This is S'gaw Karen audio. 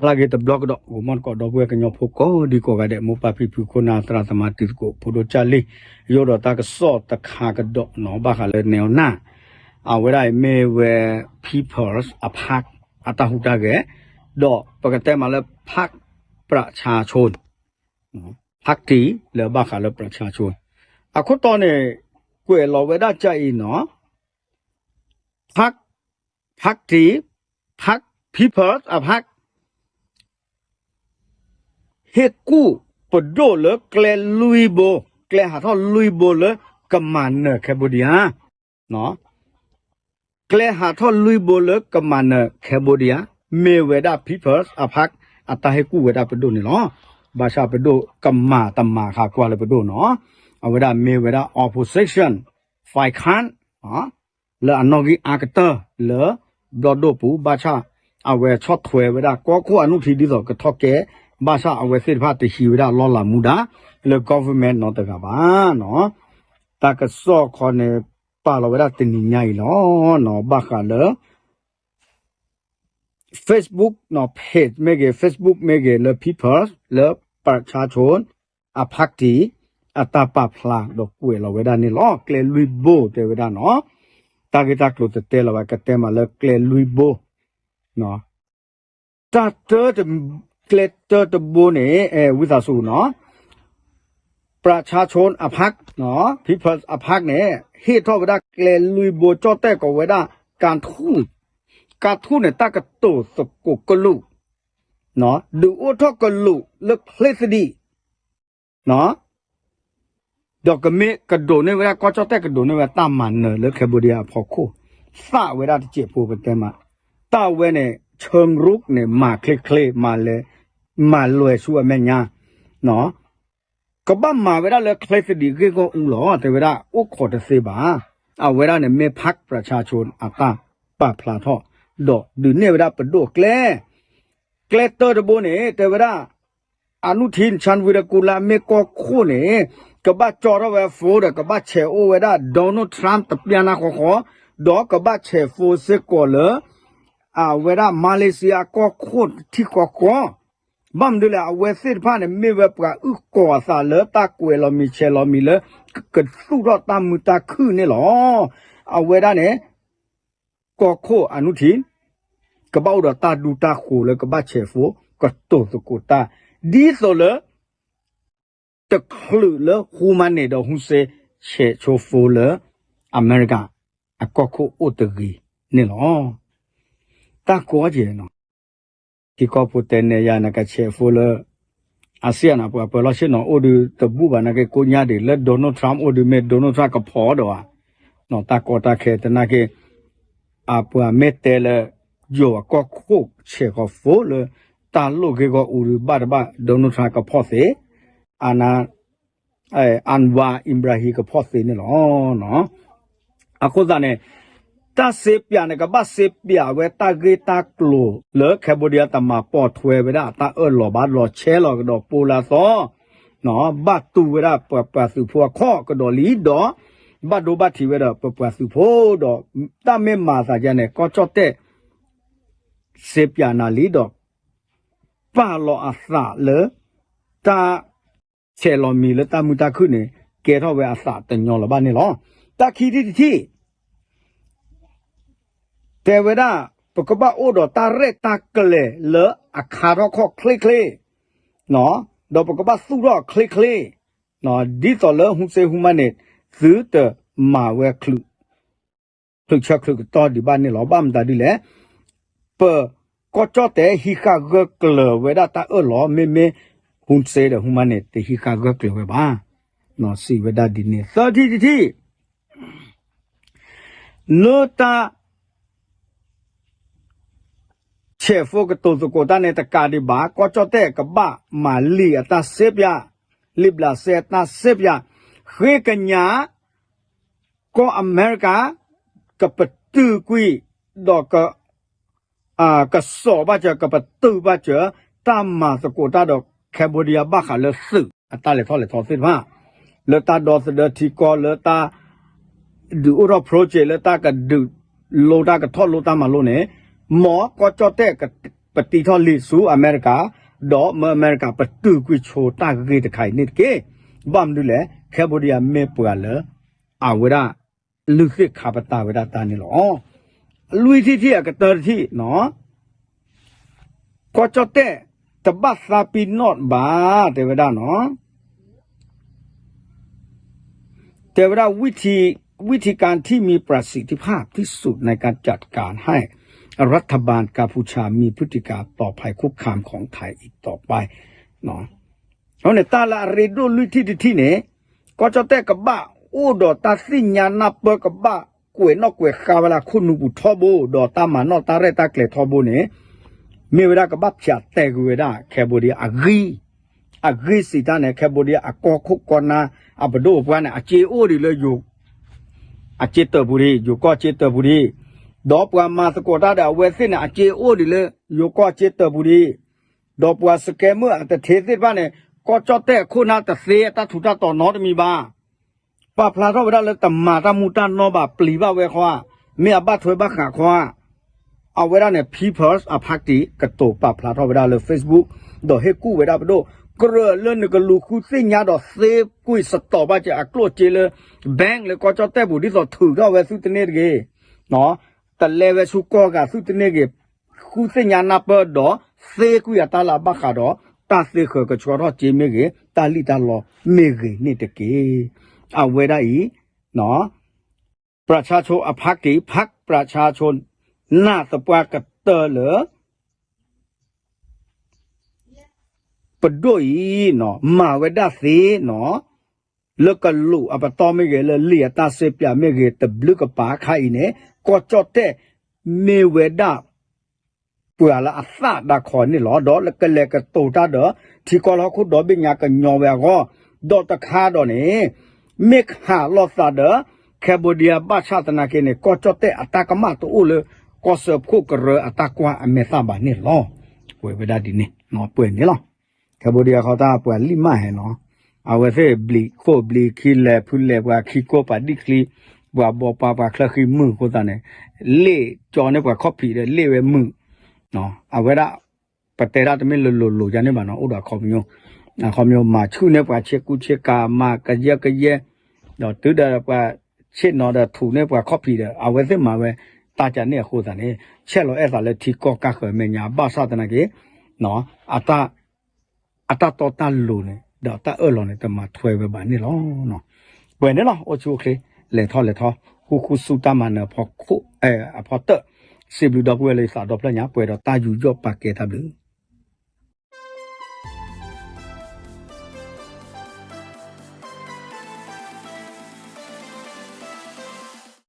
ဟါလၢအဂ့ၤတဘျီကဒီး ဂီၤမီၢ်တကိး ဒီပုၢ်ဝဲၢ်ကညီဖိကိးဒံကိးဂၤဒဲး မိၢ်ပၢ်ဖံဖု ခိၣ်နၢ်သရၣ်သမါတံၤသကိး ဖိဒိၣ်ကၢ်လံၢ် ယအိၣ်ဒီးတၢ်ကစီၣ်တခါကဒီးနီၤ ဘၣ်ဃးလၢ နၢၤအီနၢ် အဝဲဒၣ်အံၤမ့ၢ်ဝဲ People's အ park အတၢ်ဟူးတၢ်ဂဲၤ ဒီးပကတဲမးလၢ park ပြးဆါဆိ party လၢဘၣ်ဃးလၢပြးဆါဆိ အခိၣ်တီန့ၣ် ကွဲးလီၤဝဲဒၣ်ကအံၤနီၤ park party park People's အ park ဟ့ၣ်ကူၣ်ပဒိၣ်လၢကျဲလွံၢ်ဘိ, ကျဲဟးထီၣ်လွံၢ်ဘိလၢကမၤနၢၤ Cambodia, ကျဲဟးထီၣ်လွံၢ်ဘိလၢကမၤနၢၤ Cambodia မ့ၢ်ဝဲဒၣ် People's အ park အတၢ်ဟ့ၣ်ကူၣ်ဝဲဒၣ်ပဒိၣ်န့ၣ်လီၤ. ဘၣ်ဆၣ်ပဒိၣ်ကမၤတမၤဃာ်ကွၢ်လၢပဒိၣ်နီၤ, အဝဲဒၣ်မ့ၢ်ဝဲဒၣ် opposition ဖဲခၣ် လၢအနီၣ်ဂံၢ်အါကတၢၢ်လၢဘျီၣ်ဒိၣ်ပူၤ ဘၣ်ဆၣ် အဝဲဆီၣ်ထွဲဝဲဒၣ်ကီၢ်ခိၣ်အနုၢ်ထံဒ်သိးကထီၣ်ကဲ, ဘၣ်ဆၣ်အဝဲသ့ၣ်တဖၣ်တဟံးဝဲဒၣ်လီၢ်လၤမူဒါ လၢ government နီတဂၤဘၣ်နီၤ. တၢ်ကစီၣ်ခီန့ၣ် ပာ်လီၤဝဲဒၣ်တနံၤညါအံၤလီၤနီၤ, ဘၣ်ဃးလၢ Facebook နီၤ page မ့ၢ်ဂ့ၤ Facebook မ့ၢ်ဂ့ၤ လၢ People's လၢ ပြးဆါဆိ အ party အတၢ်ပာ်ဖျါဒီးကွဲးလီၤဝဲဒၣ်န့ၣ်လီၤ. ကျဲလွံၢ်ဘိတဲဝဲဒၣ်နီၤ, တၢ်ဂ့ၢ်တၢ်ကျိၤတတဲလီၤဘၣ် ကတဲမးလၢကျဲလွံၢ်ဘိ တၢ်တၢ ကျဲတၢတဘိန့ၣ် ဝံသးစူၤနီၤ, ပြးဆါဆိ အ park, People's အ park န့ၣ် ဟ့ၣ်ထီၣ်ဝဲဒၣ်ကျဲလွံၢ်ဘိ ကၠီၣ်တဲၣ်ကိးဝဲဒၣ် ကါထူၣ်, ကါထူၣ်န့ၣ် တၢ်ကတိၤသကိးကလူး, ဒုးအိၣ်ထီၣ်ကလူးလၢချ့သဒံး ဒီးကမ့ၢ်ကဒိးန့ၢ်ဝဲဒၣ် ကီၢ်ကၠီၣ်တဲၣ်ကဒိးန့ၢ်ဝဲတၢ်မၤနၢၤလၢ Cambodia အဖီခိၣ်, သးဝဲဒၣ်တစဲးဖိပတဲမး, တၢ်ဝဲန့ၣ် ဆၢရူးန့ၣ် မၤချ့ချ့ မၤလဲၤ, မၤလွဲၤဆူအမဲာ်ညါ, ကဘၣ်မၤဝဲဒၣ်လၢချ့သဒံးဂ့ၢ်ဂီၢ်အူလီၤ တဲဝဲဒၣ် အိၣ်ခိးတသ့ဘၣ်. အဝဲဒၣ်န့ၣ်မ့ၢ် park ပြးဆါဆိ အတၢ်ပာ်ဖျါထီၣ်, ဒီးဒုးနဲၣ်ဝဲဒၣ်ပဒိၣ်ကျဲ ကျဲတၢတဘိန့ၣ် တဲဝဲဒၣ် အနုထံ ဆၣ်ဝံရကူလါ မ့ၢ်ကီၢ်ခိၣ်န့ၣ် ကဘၣ်ကၠီထီၣ်ဝဲ phone ဒီး ကဘၣ်ဆဲးအိၣ်ဝဲဒၣ် Donald Trump တပျၢ်နၢ်ဃီဃီ, ဒီးကဘၣ်ဆဲး phone စ့ၢ်ကီးလၢ အဝဲဒၣ် Malaysia အကီၢ်ခိၣ်ထံကီၢ်ဃီ, ဘၣ်မနုၤလဲၣ် အဝဲသ့ၣ်တဖၣ်န့ၣ် မ့ၢ်ဝဲပှၤအုၣ်ကီၤအသးလၢတၢ်ကွဲးလီၤမံၤဆဲးလီၤမံၤလၢ ကသူၣ်ထီၣ်တၢ်မုာ်တၢ်ခုၣ်န့ၣ်လီၤ. အဝဲဒၣ်န့ၣ် ကီၢ်ခိၣ်အနုထံ ကဘၣ်အိၣ်ဒီးတၢ်ဒူတၢ်ဃိၤလၢကဘၣ်ဆဲး phone ကတိၤသကိးတၢ်, ဒ်သိးလၢ တချုးလၢ ဟူမၤန့ၢ် ဒီး ဟူစ့ ဆဲးဆိ phone လၢ အမဲရကၤ အကီၢ်ခိၣ်အိၣ်တဂ့ၤန့ၣ်လီၤ. တၢ်ကိးကဲနီၤ, ထံကီၢ်ဖိတဲနဲၣ်ယၤ နကဆဲး phone လၢ အစံၣ်အနၤ ပှၤပၢၤလီၢ်ဆ့ၣ်နီၤ အိၣ်ဒုးတဘူၣ်ဘၣ်နာ်က့ ကိညါဒံး လၢ Donald Trump အိၣ်ဒုး မ့ၢ် Donald Trump ကဖီၣ်ဒီးဧါ, တၢ်ကီတၢ်ခဲတနာ်က့ အပှၤမ့ၢ်တဲလၢ ယိၤအကီၢ်ခိၣ်ဆဲးဃီၤ phone လၢ တၢ်လိၣ်ဂ့ၢ်ဂီၢ်အူဒုး ဘၣ်တဘၣ် Donald Trump ကဖီၣ်သ့, အန Anwar Ibrahim ကဖီၣ်သ့န့ၣ်လီၤ. အဃိသတးန့ၣ် တၢ်စ့ပၠးန့ၣ် ကဘၣ်စ့ပၠးဝဲတၢ်ဂ့ၢ်တၢ်ကျိၤလၢ Cambodia တမၤပိာ်ထွဲဝဲဒၣ်အတၢ်အၢၣ်လီၤဘၣ် လီၤဆဲးလီၤကဒီးပိလၢအသီ, ဘၣ်တူၢ်ဝဲဒၣ်ပှၤပှၤသုးဖိအခီၣ်ကဒီးလံဒီး ဘၣ်ဒိဘၣ်ထံးဝဲဒီးပပှၤသုးဖိဒီး တၢ်မ့ၢ်မၤသးဒ်န့ၣ် ကီၢ်ကၠီၣ်တဲၣ် စ့ပၠးနၤလံဒီး ပာ်လီၤအသးလၢ တၢ် ဆဲးလီၤမံၤလၢတၢ်မုာ်တၢ်ခုၣ်န့ၣ် ကဲထီၣ်ဝဲအသးတညီလၢၤဘၣ်န့ၣ်လီၤ. တၢ်ခံထံၣ်တထံၣ် တဲဝဲဒၣ် ပကဘၣ်အိၣ်ဒီးတၢ်ရဲၣ်တၢ်ကျဲၤလၢအခါထီၣ်ခီၣ်ချ့ချ့, ဒီးပကဘၣ်သူၣ်ထီၣ်ချ့ချ့, ဒ်သိးလၢ ဟူစ့ ဟူမၤန့ၢ် သုတမၤဝဲ ချုးဆၢချုးကတီၢ်ဒံးဘၣ်န့ၣ်လီၤ. ဘၣ်မတၤဒ်လဲၣ်, ပကီၢ်ကၠီၣ်တဲၣ်ဟံးဃာ်ဂၢၢ်ကျၢၤဝဲဒၣ်တၢ်အၢၣ်လီၤ မ့မ့ၢ် ဟူစ့ ဒီး ဟူမၤန့ၢ် တဟံးဃာ်ဂၢၢ်ကျၢၤဝဲဘၣ်. စံးဝဲဒၣ်ဒ်န့ၣ် သၢထံၣ်တထံၣ် လၢတၢ် ဆဲး phone ကတိၤသကိးတၢ်န့ၣ်တကးဒံးဘၣ် ကီၢ်ကၠီၣ်တဲၣ်ကဘၣ်မၤလံာ်အတၢ်စ့ပၠး, လံာ်ဘျးစဲအတၢ်စ့ပၠး, ဃ့ကညး ကီၢ်အမဲရကၤ ကပတုာ်ကွံာ် ဒီးက ကစီၣ်ဘၣ်စၢၤ ကပတုာ်ဘၣ်စၢၤ တၢ်မၤသကိးတၢ်ဒီး Cambodia ဘၣ်ဃးလၢသုးအတၢ်လဲၤထီၣ်လဲၤထီသ့ၣ်တဖၣ်, လၢတၢ်ဒီသဒၢထံကီၢ် လၢတၢ် ဒုးအိၣ်ထီၣ် project လၢတၢ်ကဒုးလိတၢ်ကထီၣ်လိတၢ်မၤလိန့ၣ်, မ်ကီၢ်ကၠီၣ်တဲၣ်က ပတံထီၣ်လံာ်ဆူအမဲရကၤ, ဒီးမၢအမဲရကၤပတုာ်ကွံာ်ဆိတၢ်ဂ့ၢ်တခါအံၤန့ၣ်တက့ၢ်. ဘၣ်မနုၤလဲၣ်, Cambodia မ့ၢ်ပှၤလၢ အဝဲဒၣ် လုၢ်သ့ၣ်ခါပတာ်ဝဲဒၣ်တၢ်န့ၣ်လီၤ. လွံၢ်ထံၣ်တထံၣ် အကတၢၢ်တထံၣ်နီၤ ကီၢ်ကၠီၣ်တဲၣ် တဘၣ်သးပ့ၤနီၣ်ဘၣ် တဲဝဲဒၣ်နီၤ, တဲဝဲဒၣ် วิธีการที่มีประสิทธิภาพที่สุดในการจัดการให้รัฐบาลกัมพูชามีพฤติกรรมต่อภัยคุกคามของไทยอีกต่อไป န့ၣ် တၢ်လၢအရ့ဒိၣ်လွံၢ်ထံၣ်တထံၣ်န့ၣ် ကီၢ်ကၠီၣ်တဲၣ်ကဘၣ်အိၣ်ဒီးတၢ်သ့ၣ်ညါနၢ်ပၢၢ် ကဘၣ်ကွဲးနီၣ်ကွဲးဃါဝဲဒၣ်ခိၣ်နူာ်ပူၤထီဘိ ဒီးတၢ်မၤနီၣ်တၢ်ရဲၣ်တၢ်ကျဲၤထီဘိန့ၣ် မ့ၢ်ဝဲဒၣ်ကဘၣ်ဖၠးတဲာ်ကွံာ်ဝဲဒၣ် Cambodia အဂံၢ် အဂံၢ်စံးတၢ်န့ၣ် Cambodia အကီၢ်ခိၣ်ကီၢ်နၢ် အပဒိၣ်အပှၢ်န့ၣ် အစ့အိၣ်ဒံးလၢ အစ့တၢၢ်ပူၤဒံး ယိၤကီၢ်စ့တၢၢ်ပူၤဒံး, ဒီးပှၤမၤသကိးတၢ်ဒီးအဝဲသ့ၣ်န့ၣ် အစ့အိၣ်ဒံးလၢ ယိၤကီၢ်စ့တၢၢ်ပူၤဒံး, ဒီးပှၤ scammer အတထ့သ့ၣ်တဖၣ်န့ၣ် ကီၢ်ကၠီၣ်တဲၣ်အခိၣ်နၢ်တသ့အတၢ်ထူးတၢ်တီၤနီတမံၤဘၣ်. ပာ်ဖျါထီၣ်ဝဲဒၣ်လၢတမၤတၢ်မူးတၢ်နီၢ်ဘၣ်ပျံၤဘၣ်ဝဲဃီဧါ, မ့ၢ်အဘၣ်ထွဲဘၣ်ဃးဃီဧါ. အဝဲဒၣ်န့ၣ် People's Party ကတိၤပာ်ဖျါထီၣ်ဝဲဒၣ်လၢ Facebook ဒီးဟ့ၣ်ကူၣ်ဝဲဒၣ်ပဒိၣ် ကြၢးလၢနကလူၤဃုသ့ၣ်ညါဒီးသ့ကွံာ်စတီးဘၣ်က့ၤအကျိၣ်စ့လၢ bank လၢကီၢ်ကၠီၣ်တဲၣ်ပူၤ ဒ်သိးထုးထီၣ်ဝဲသုတန့ၢ်တဂ့ၤ တလဲဝဲဆူကီၢ်ဂၤသုတန့ၢ်ဂ့ၤ, ဃုသ့ၣ်ညါနၢ်ပၢၢ်ဒီးသ့ကွံာ်အတၢ်လၢအဘၣ်ဃးဒီး တၢ်သ့ဃၢၤကဆှီထီၣ်စ့မ့ၢ်ဂ့ၤ, တၢ်လံၣ်တၢ်လီမ့ၢ်ဂ့ၤန့ၣ်တက့ၢ်. အဝဲဒၣ်အံၤ ပြၢ်ဆါဆိအဖးက့ၤ ဖးပြၢ်ဆါဆိ နၢ်သပှၢ်ကတၢၢ်လၢ ပဒိၣ်အံၤ မၤဝဲဒၣ်သ့နီၤ လၢကလူးအပတီၢ်မ့ၢ်ဂ့ၤ လၢလံာ်အတၢ်စ့ပၠးမ့ၢ်ဂ့ၤ တဘျုးကပၤခါအံၤန့ၣ် ကီၢ်ကၠီၣ်တဲၣ် မ့ၢ်ဝဲဒၣ် ပှၤလၢအသၣ်ဒၣ်ခီန့ၣ်လီၤ. ဒီးကလဲၤကတိၤတၢ်ဒီး ထံကီၢ်လၢဟီၣ်ခိၣ်ဒီဘ့ၣ်ညါကညီဝဲအဂီၢ်, ဒီးတခါဒီးန့ၣ် မ့ၢ်ခးလိာ်သးဒီး Cambodia ဘၣ်ဆၣ်သနာ်က့န့ၣ် ကီၢ်ကၠီၣ်တဲၣ်အတၢ်ကမၣ်တအိၣ်လၢ ကီၢ်စၢဖှိၣ်ကရၢအတၢ်ကွၢ်အမဲာ်သၣ်ဘၣ်န့ၣ်လီၤ. ပှဲၤဝဲဒၣ်ဒ်န့ၣ် ပှဲၤန့ၣ်လီၤ. Cambodia ဃီတၢ်ပှၤလံၣ်မးဟဲနီၤ, အဝဲသ့ၣ်ဘျံးခိၣ်ဘျံးခံလဲၤဖုလဲၤပှၤခံကိၢ်ပှၤဒံၣ်ချံ, ပှၤဘီပှၤပှၤချၢဃံမုာ်အဃိသတးန့ၣ်, လ့ၣ်ကၠီန့ၢ်ပှၤခီၣ်ဖံးဒီးလ့ၣ်ဝဲမုာ်, အဝဲဒၣ် ပတဲဒၣ်တမ့ၢ်လၢလိၤလိၤယါန့ၣ်ဘၣ်နီၤ အိၣ်ဒီးအခီပညီ, အခီပညီမၤဆူၣ်န့ၢ်ပှၤဆ့ကူဆ့ကၤ မၤကယဲၢ်ကယဲၢ်, ဒီးတုၤဒီးပှၤဆ့ၣ်နီၤဒီးထူးန့ၢ်ပှၤခီၣ်ဖံးဒီး အဝဲသ့ၣ်မၤဝဲတၢ်ကန့ၣ်အဃိသတးန့ၣ် ဆဲးလီၤအဲၣ်သးလၢထံကီၢ်ကၢ်ဃၢၤမဲာ်ညါ ဘၣ်ဆၣ်သနာ်က့ အတၢ်တီတၢ်လိၤန့ၣ် ဒီးတၢ်အၢၣ်လီၤန့ၣ် တမၤထွဲဝဲဘၣ်န့ၣ်လီၤ. ပှဲၤန့ၣ်လီၤ အိၣ်ဆူၣ်အိၣ်ချ့, လဲၤထီၣ်လဲၤထီ, ဃူဃူဆူတၢ်မၤနၢၤအဖီခိၣ်, အဖီတၢၣ်, စံးဘျုးဒီပုၢ်ဝဲၢ်လၢယသးဒီဖျၢၣ်ညါ ပှဲၤဒီးတၢ်ယူးယီၣ်ပာ်ကဲတၢ်ဘျုး